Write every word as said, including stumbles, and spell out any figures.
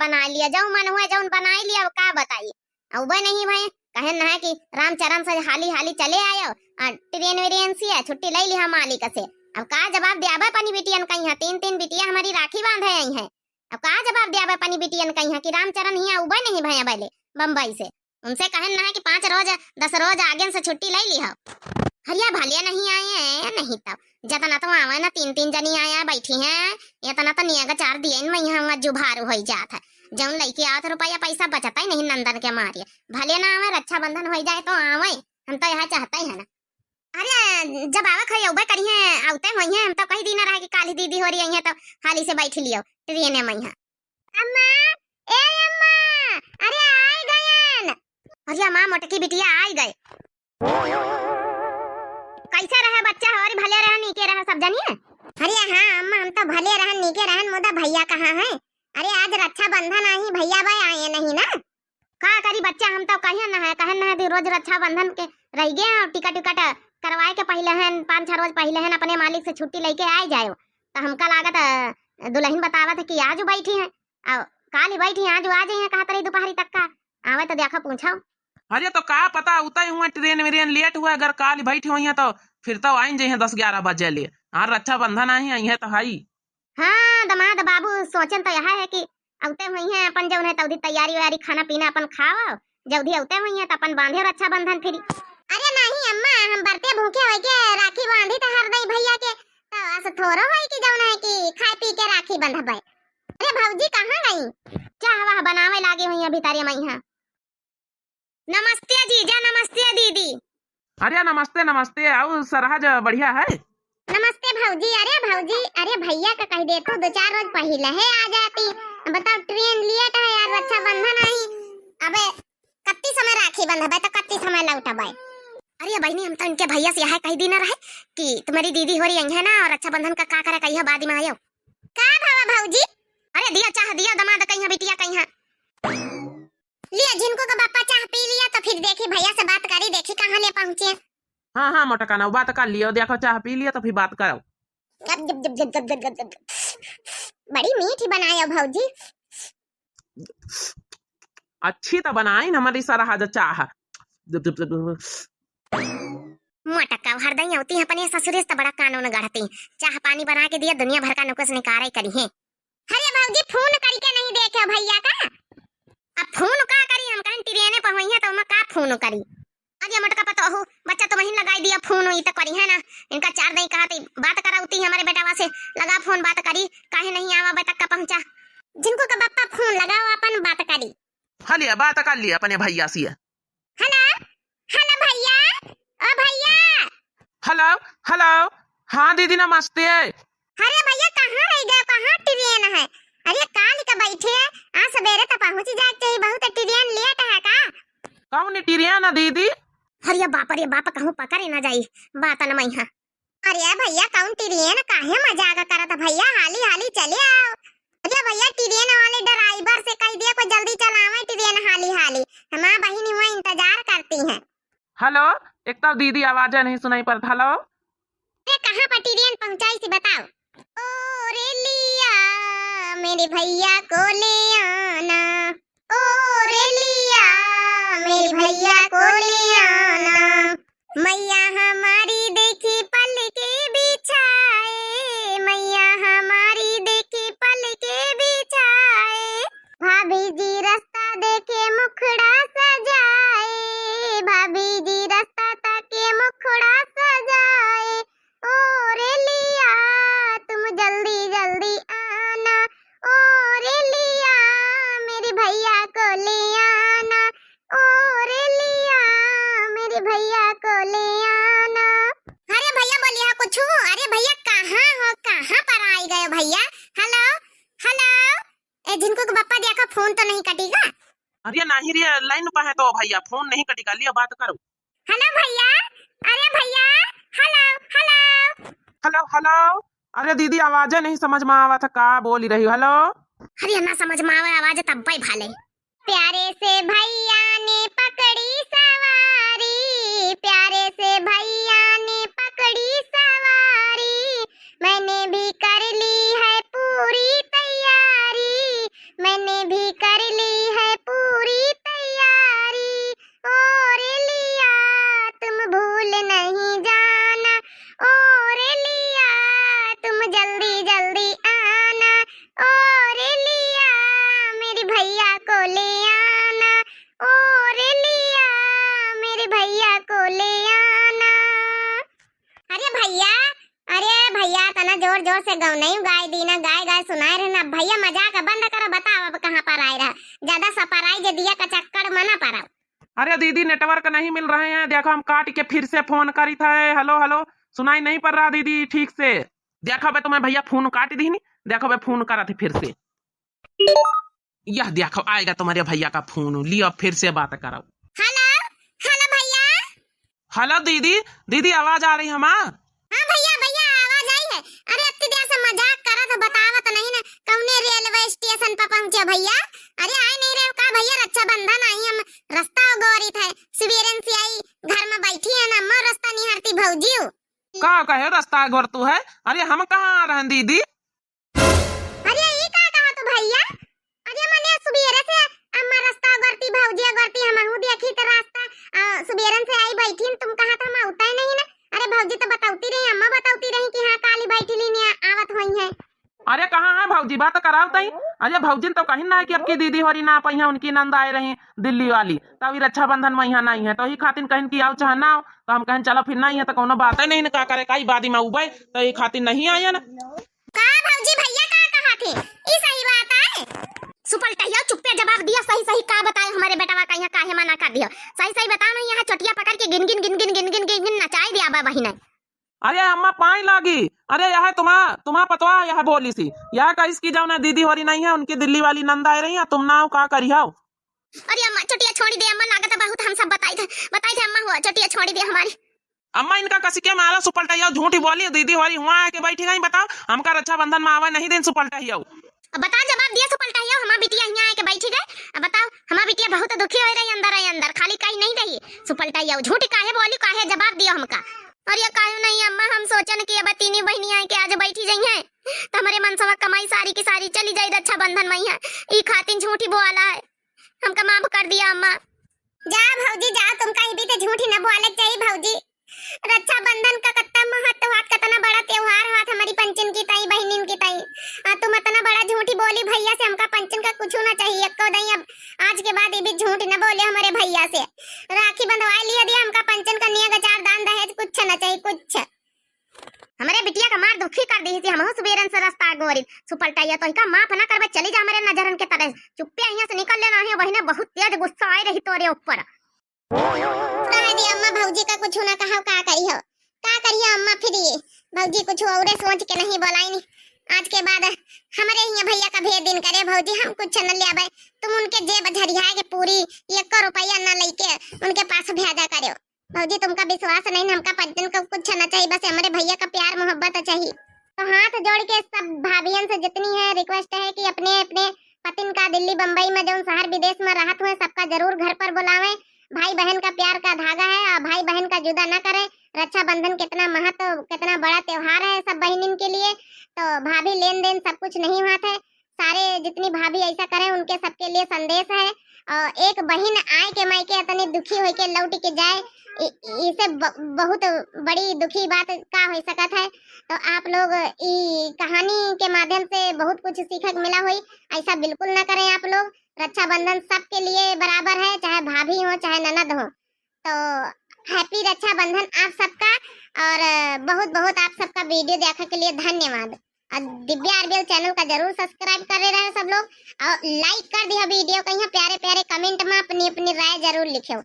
बनाइ लिया, जउन मन हुए जउन बनाइ लिया, अब का बताई। अउबे नहीं भए, कहेन ना है कि रामचरण से हाली हाली चले आयो, आ ट्रेन व्रेन से छुट्टी लइ लिहा मालिक से। अब का जवाब द्याबे अपनी बिटियन कइहाँ, तीन तीन बिटिया हमरी राखी बाँधे अइहैं। अब का जवाब द्याबे अपनी बिटियन कइहाँ कि रामचरण हियाँ अउबे नहीं भए अबे ले बम्बई से। उनसे कहेन ना है कि पाँच रोज, दस रोज आगेन से छुट्टी लइ लिहा। हरिया भले नहीं आए हैं, नहीं तब जतना तो आवे ना, तीन तीन जनी आया बैठी हैं, इतना तो नियग चार दियन मइहाँ जुभारू होइ जात है। जउन लइके आवत रुपया पैसा बचतइ नहीं नंदन के मारे। भले ना आवे, रक्षाबंधन होइ जाए तो आवे, हम तो यह चाहतइ है ना। अरे जब आवे खई अउबे करिहैं, अउते होइहैं, हम तो कहि दीना रहे कि काल्हि दीदी होरी अइहैं तो हाली से बैठ लियो ट्रेने मइहाँ। अम्मा, ए अम्मा, अरे आइ गयन। अरे अम्मा, मोटकी बिटिया आइ गए। कइसे रहे बच्चा होरी, भले रहे, नीके रहे सब जनिए? अरे हाँ अम्मा, हम तो भले रहन, नीके रहन, मुदा भइया कहाँ हैं? अरे आज रक्षाबंधन आही, भइया बे आए नहीं ना। का करी बच्चा, हम तो कहेन ना है, कहेन ना है कि रोज रक्षाबंधन के रहि गए हैं, टिकट विकट करवाए के पहिले हैं, पाँच छह रोज पहिले हैं, अपने मालिक से छुट्टी लइके आइ जायो। तो हमका लागत, अ, दुलहिन बतावत है कि आज बैठी हैं, अउ काल्हि बैठी हैं, आज आ जइहैं, कहत रही दुपहरी तक का आवे तो देखो पूछो। अरे तो का पता, उतइ हुआ ट्रेन व्रेन लेट हुआ, अगर काल्हि बैठी होइहैं तो फिर तो आइन जइहैं दस ग्यारह बजे ले। हाँ, रक्षाबंधन आही, अइहैं तो हई। हाँ, दमाद बाबू सोचन तो यह है कि अउते होइहैं, अपन जउन है तउदी तैयारी वैयारी, खाना पीना अपन खाओ, जउदी अउते होइहैं तो अपन बाँधे रक्षाबंधन फिरी। अरे नहीं अम्मा, हम बरते भूखे होइके राखी बाँधी तो हर दई भइया के, तो अस थोरो होई कि जउन है कि खाए पी के राखी बंधबे। अरे भौजी कहाँ गई? चाह वाह बनावे लागे होइहैं भीतरे मइहाँ। नमस्ते जीजा, नमस्ते दीदी। अरे नमस्ते, नमस्ते। अउ सरहज बढ़िया है? नमस्ते भौजी। अरे भौजी, अरे भइया का कहि देतू, दो चार रोज पहिले है आ जाती। बताओ, ट्रेन लेट है यार, रक्षाबंधन आही। अबे कत्ती समय राखी बंधबे तो कत्ती समय लौटबे? अरे बहिनी, हम तो इनके भइया से यह कहि दीना रहे कि तुम्हरी दीदी होरी अइहैं ना, अउ रक्षाबंधन का का करे कहियो, बाद में आयो। का भवा भौजी? अरे दिया चाह दिया, दमाद कइहाँ, बिटिया कइहाँ। लिया, झिनको का बापा चाह पी लिया तो फिर देखी भइया से बात करी, देखी कहाँ ले पहुँचे। हाँ, हाँ, मोटका ना, बात कर लियो, देखो चाह पी लियो तो फिर बात करो। गप, गप, गप। बड़ी मीठी बनाए हो भौजी। अच्छी तो बनाइन हमरी सरहज चाह। गप, गप, गप। मोटका हरदई अउती है अपने ससुरे से तो बड़ा कानून गढ़ती, चाह पानी बना के दिया, दुनिया भर का नुकुस निकारे करिहैं। अरे भौजी, फोन करिके नहीं देखे भइया का? अब फोन का करी, हम कहेन ट्रेने पर होइहैं तो ओमा का फोन करी। अरे मोटका पतोहू, बच्चा तो वहीं लगाई दिया फोन, ई तो करिहैं ना। इनका चार दई कहत ही बात कराउती हमरे बेटावा से, लगा फोन बात करी, काहे नहीं आवा अबे तक का पहुँचा। झिनको का बापा फोन लगाओ, अपन बात करी। हलिया बात कर लिया अपने भइया से। हेलो, हेलो भइया, ओ भइया। हेलो, हेलो। हाँ दीदी नमस्ते। अरे भइया, कहाँ रहि गए, कहाँ ट्रेन है? अरे काल्हि का बैठे, आज सबेरे तो पहुँची जाए के चाहिए, बहुत ट्रेन लेट है का? कौन ट्रेन है दीदी? अरे बाप रे बाप, कहूँ पकड़े ना जाई, बात न मइहाँ। अरे भइया, कौन ट्रेन, काहे मजाक करत भइया, हाली हाली चले आओ। अरे भइया, ट्रेन वाले ड्राइवर से कहि दिया कोई जल्दी चलावे ट्रेन हाली हाली, हमार बहिन हुआ इंतजार करती हैं। हेलो, एक तो दीदी आवाज नहीं सुनाई पड़त। हेलो। अरे कहाँ पर ट्रेन पहुँचाई से बताओ। ओ रेलिया, मेरे भइया को ले आना। ओ रेलिया, मेरे भइया को ले आना। मैया हमारी देखी पलके बिछाए, मैया हमारी देखी पलके बिछाए। भाभी जी रास्ता देखे मुखड़ा सजाए, भाभी जी रास्ता ताके मुखड़ा सजाए। ओ रेलिया, तुम जल्दी जल्दी आना। ओ रेलिया, मेरे भइया को ले आना। ओ रेलिया, मेरे भइया को ले आना। अरे भइया बोलिया कुछ। अरे भइया कहाँ हो, कहाँ पर आइ गए भइया? हेलो, हेलो। ए झिनको के बापा देखा, फोन तो नहीं कटेगा? अरे नहीं रे, लाइन पर है तो भइया, फोन नहीं कटेगा, लिया बात करो। हेलो भइया, अरे भइया, हेलो, हेलो। हेलो, हेलो। अरे दीदी, आवाजे नहीं समझ में आवा था, का बोली रही हो? हेलो। अरे ना समझ में आवे आवाज तब भाई भाले। प्यारे से भइया ने पकड़ी सवारी, प्यारे से भइया ने पकड़ी सवारी, मैंने भी कर ली है पूरी तैयारी, मैंने भी भैया, अरे भैया, तना जोर जोर से गवनई गाय दीना, गाय गाय सुनाए रहना। भैया, मजाक बंद करो, बताओ अब कहाँ पर आए रहा? ज्यादा surprise दिया का चक्कर में ना पड़ो। अरे दीदी, network नहीं मिल रहे हैं, देखो हम काट के फिर से फोन करी था। हेलो, हेलो, सुनाई नहीं पड़ रहा दीदी ठीक से। देखो बे, तुम्हें भैया फोन काट दीनी, देखो बे, फोन करा थे फिर से। यह देखो, आएगा तुम्हारे भैया का फोन, लियो, फिर से बात करो। हेलो, हेलो भैया। हेलो दीदी, दीदी आवाज आ रही हमार? हाँ भैया, भैया आवाज आई है। अरे अत्ती देर से मजाक करत हो, बतावत नहीं ना, कौने रेलवे स्टेशन पर पहुँचे भैया? अरे आए नहीं रहे का भैया, रक्षाबंधन आई, हम रस्ता गोरी थे, सुबेरन से आई, घर में बैठी है ना, अम्मा रस्ता निहारती भौजी। का कहे रस्ता गोर तू है? अरे हम कहाँ आ रहे हैं दीदी? अरे ई का कहा तू भैया? अरे मने सुबेरे से अम्मा रस्ता गोरती, भौजी गोरती, हमहू देखी त रस्ता, आ, सुबेरन से आई बैठीन, तुम कहा था हम उतरे नहीं ना। अरे भौजी तो बतौती रही, अम्मा बतौती रही कि हाँ काली बैठी लीन आवत होई है। अरे कहाँ है भौजी, बात कराओ तई। अरे भौजी ने तो कहीं ना है कि अब की दीदी होरी ना पई है, उनकी नंद आए रही दिल्ली वाली, तब ई रक्षाबंधन में यहाँ नहीं है, तो ई खातिर कहीं कि आओ चाहे ना आओ, तो हम कहें चलो फिर नहीं है तो कोनो बात ही नहीं ना, का करे, का ई बादी में उबे, तो ई खातिर नहीं आए ना। का भौजी, भैया का कहा थे? ई सही बात है? सुपलटहिया चुप्पे जवाब दिया, सही सही का बताए हमारे बेटवा का यहाँ काहे मना कर दिया? सही सही बताओ ना, यहाँ चोटिया पकड़ के गिन गिन गिन गिन गिन गिन गिन गिन नचाए दिया बा बहिन। अरे अम्मा पाई लागी, अरे यह तुम्हा तुम्हा पतवा यह बोली सी, यह कहिस कि जौन दीदी होरी नहीं है, उनकी दिल्ली वाली नंद आए रही है, तुम ना आओ का करी हो? अरे अम्मा चोटिया छोड़ी दे अम्मा, लागत है बहुत हम सब बताई थे, बताई थे अम्मा हुआ, चोटिया छोड़ी दे हमारी। अम्मा इनका कसी के मारा सुपलटहिया, झूठी बोली, दीदी होरी हुआ आके बैठी गई, बताओ हमका रक्षाबंधन में आवे नहीं दिन सुपलटहिया। अब बता जवाब दिया सुपलटहिया, हमार बिटिया हियाँ आके बैठी गई। अब बताओ हमार बिटिया बहुत दुखी हो रही अंदर है अंदर, खाली कहीं नहीं रही। सुपलटहिया झूठी काहे बोली, काहे जवाब दियो हमका? अरे काहे नहीं अम्मा, हम सोचन कि अब तीनी बहिनी आए के आज बैठी जई हैं, तो हमरे मनसवा कमाई सारी की सारी चली जाई रक्षाबंधन में है, ई खातिर झूठी बोला है। हमका माफ कर दिया अम्मा। जा भौजी जा, तुमका ई भी तो झूठी न बोले के चाहिए भौजी। रक्षाबंधन का कत्ता महत्व हाथ, कितना बड़ा त्योहार हाथ हमारी पंचन की ताई, बहिनिन की ताई। आ, तुम इतना बड़ा झूठी बोली भैया से, हमका पंचन का कुछ ना चाहिए, एको दई अब आज के बाद ये भी झूठ न बोले हमारे भैया से। राखी बंधवा लिया दिया, हमका पंचन का निया गचार दान दहेज कुछ ना चाहिए, कुछ। हमरे बिटिया का मार दुखी कर दी थी, हमहू सुबेरन से रस्ता गोरी। सुपलटहिया तो इका माफ ना करबे, चली जा हमरे नजरन के तले। चुप्पे यहाँ से निकल लेना है, वही ने बहुत तेज गुस्सा आए रही तोरे ऊपर। रह दे अम्मा, भौजी का कुछ ना कहो, का करी हो, का करी हो अम्मा, फिर ये भौजी कुछ औरे सोच के नहीं बोलाई नी। आज के बाद हमरे हियाँ भैया का भेज दिन करे भौजी, हम कुछ न ले आवे। तुम उनके जेब झरिया के पूरी एको रुपया न लेके उनके पास भेजा करो। भौजी तुमका विश्वास नहीं, हमका पंचन का कुछ न चाहिए, बस हमरे भैया का प्यार मोहब्बत चाहिए। तो हाथ जोड़ के सब भाभियन से जितनी है request है कि अपने अपने पतिन का दिल्ली बम्बई में जौन शहर विदेश में रहत हुए सबका जरूर घर पर बुलावें। भाई बहन का प्यार का धागा है और भाई बहन का जुदा न करें। रक्षाबंधन कितना महत्व, कितना बड़ा त्योहार है सब बहिनिन के लिए। तो भाभी लेन देन सब कुछ नहीं हुआ था, सारे जितनी भाभी ऐसा करें उनके सबके लिए संदेश है। और एक बहिन आए के मायके इतनी दुखी होके लौट के जाए, इ-, इसे ब-, बहुत बड़ी दुखी बात का हो सकत है। तो आप लोग ई कहानी के माध्यम से बहुत कुछ सीखे के मिला होई, ऐसा बिल्कुल ना करें आप लोग। रक्षाबंधन सबके लिए बराबर है, चाहे भाभी हो चाहे ननद हो। तो happy रक्षाबंधन आप सबका, और बहुत बहुत आप सबका video देखे के लिए धन्यवाद। और दिव्या आरबीएल channel का जरूर subscribe करे रहे सब लोग, और like कर दिया video का, यहाँ प्यारे प्यारे comment में अपनी अपनी राय जरूर लिखेउ।